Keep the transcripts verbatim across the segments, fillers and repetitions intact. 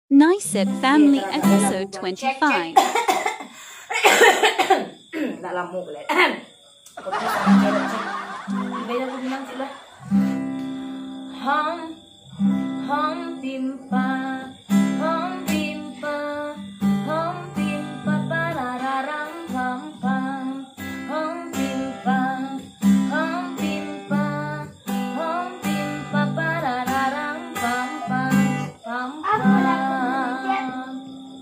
Nice Family episode twenty-five. Nak lamo pulo. Kopi samo cewek, cek. Ibai lagu Minang, cek lah. Hom, hom pimpa, hom pimpa, hom pimpa, parararam pam pam. Hom pimpa, hom pimpa, hom pimpa, parararam pam pam, pam pam. Apo lagu tu, Cek?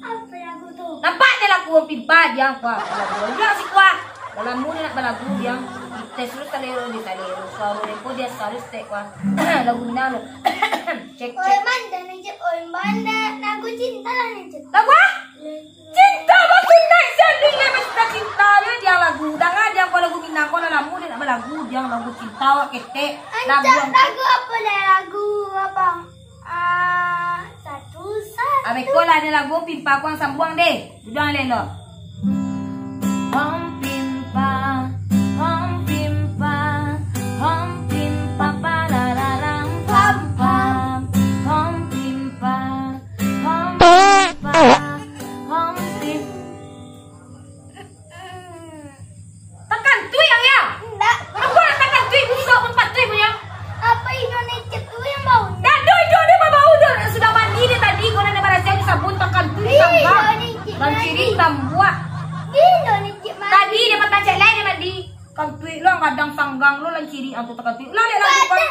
Apo lagu tu? Nampak dek lagu hom pimpa, Jang, kuah. Apo lagu? Jang, si kuah. Dalam mood nak balagu, Jang. Tes lu salero di salero. Suaro deko dia salus tek, kuah. Lagu Minang lu. Cek, cek. Oi, manda ni, Cek. Oi, manda. Lagu cinta lah ni, Cek. Lagu ah? Cinta basunat, siapa yang bacinta-cinta, yo, dia lagu. Dangan dia ko lagu Minang, ko lah lamo dia nak balagu, dia lagu cinta, awak ketek. Lagu Ancak yang lagu apo lah, lagu apo? Ah, satu, satu. Abis ko lah ada lagu pimpa kuang sambuang deh. Duduang lelo. Hom pimpa, hom pimpa, hom pimpa, parararam pam pam. Hom pimpa, hom pimpa, hom pim- Takantuik ang, ya? Indak. Apo nak takantuik, busuak pun patuik punyo. Apo Indonesia tu yang bau? Dah, doh, doh, dia babau, doh. Sudah mandi dia tadi, kau nak barasiah di sabun, takantuik, Ih, sanggang. Indonesia Lanciri mandi. Tambuak. Ih, Indonesia mandi. Tadi dia patah cek lai dia mandi. Kantuik lo, kadang sanggang lo, lanciri ang tu takantuik. Lah, dek lagu kau. Kata,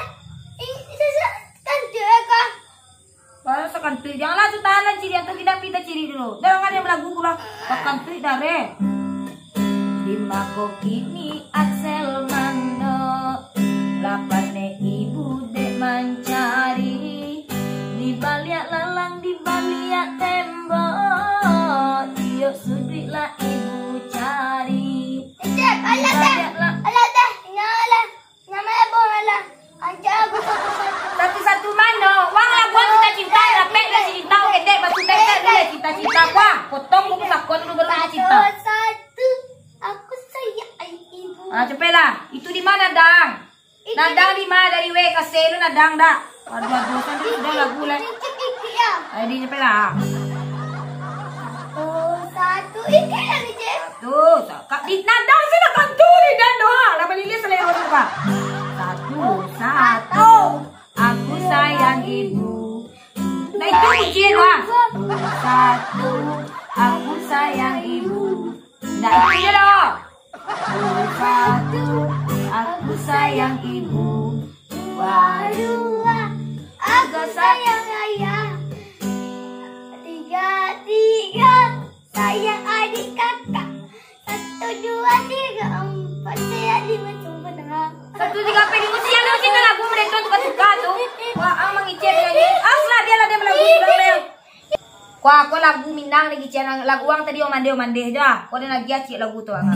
ih, sesak kantuik, ya, kau? Baru sakantuik, janganlah tu tahan lah ciri atau tidak, pita ciri dulu. Jangan yang belagu pulang. Sakantuik dareh. Di mako kini Axel mandok, lah pandai ibu dek mancari. Di baliak lalang, di baliak tembok, tiok suduik lah ibu cari. Cep, alah dah. Alah dah, nyalah. Nama abang alah. Aja aku satu-satu. Satu-satu mano? Wang labuan cinta-cinta, rapek lah cinta, kedek batu tetek dulu lah cinta-cinta. Wah, potong buku sakon dulu baru cinta. Satu, satu. Aku sayang ibu. Ah, cepetlah. Itu di mana, Dang? Nadang di mana dari W K C lu nadang dak? Aduh, aduh, sampai sudah lagu lah. Cek, cek, cek, ya. Ayo, di cepetlah. Satu, satu, ikek lagi, Cep. Tuh, sa-, kak, di, nadang sih nak bantu di dan doa. Lah, malilis selera tu, Kak. Satu, satu, aku sayang ibu. Nah, itu kunci doa. Satu, aku sayang ibu. Nah, itu je lah. Satu, aku sayang ibu. Dua, dua, aku sayang ayah. Tiga, tiga, sayang adik kakak. Satu, dua, tiga, empat, saya lima, cuma dengar. Satu, tiga, empat, lima, siang tu cinta lagu mereka tukar-tukar tu. Wah, ang mangicek nyanyi. Aslah dia lah dia belagu sudah, Mel. Kuah, ko lagu Minang lagi, cian lagu ang tadi, omande, omande jo, ah. Ko den lagi acik lagu tu, ang.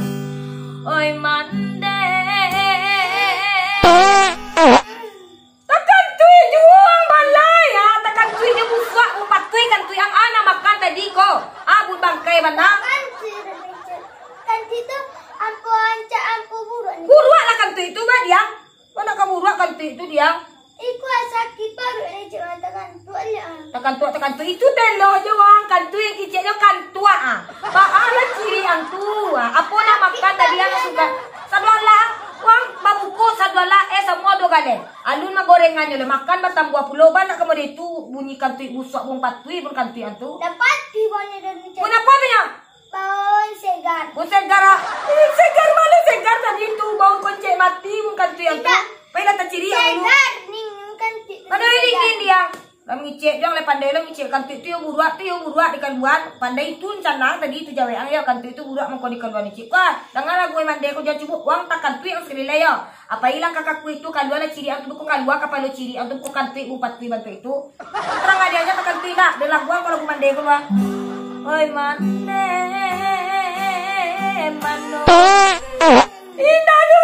Oi, mande. Takantuik juo ang balai, ah. Takantuik jo busuak, mupatuik kantuik ang, ah, nak makan tadi ko. Ah, bun bangkai bana. Kantuik tu, ampo ancak, ampo buruak ni. Buruak lah kantuik tu, bah, diang. Ko nak ka buruak kantuik tu, diang. Iko sakik paruik ni, cik, takantuak liak, ah. Takantuak, takantuak. Itu telo jo, wang. Kantuik yang kicik jo kantuak, ah. Baa lah ciri ang tu, ah. Apo nak makan tadi ang suka? Sadoalah, wang, babuko sadoalah, eh, samo ado galeh. Alun magorengan nyo lah, makan batambuah pulo, ba nak ka model tu, bunyi kantuik busuak, buang patuik pun kantuik ang tu. Dapati banyak dari Bun apo tu nyo? Baun segar. Bun segar, ah. Eh, segar mano segar tadi tu? Baun koncek mati, bun kantuik ang tu. Indak. Pailah taciri ang dulu. Segar, ni, ni kantuik tu. Mano ni, segar. Ni, ni, diang. Lah mangicek, diang, lah pandai lah mangicek. Kantuik tu yo buruak, tu yo buruak dikaluan. Pandai tu rencana tadi tu jawek ang yo. Kantuik tu buruak mangko dikaluan icik. Wah, dangar lagu mandeh ko jan cubo. Wang takantuik ang sakali lai yo. Apo ilang kakak kuih tu, kalua lah ciri ang tu, buko kalua kapalo ciri ang tu, buko kantuik bupatui bantuak itu. Terang aja aja takantuik dak, dah lagu ang kalau aku mandeh kalua. Oi mandeh, mano. Indah tu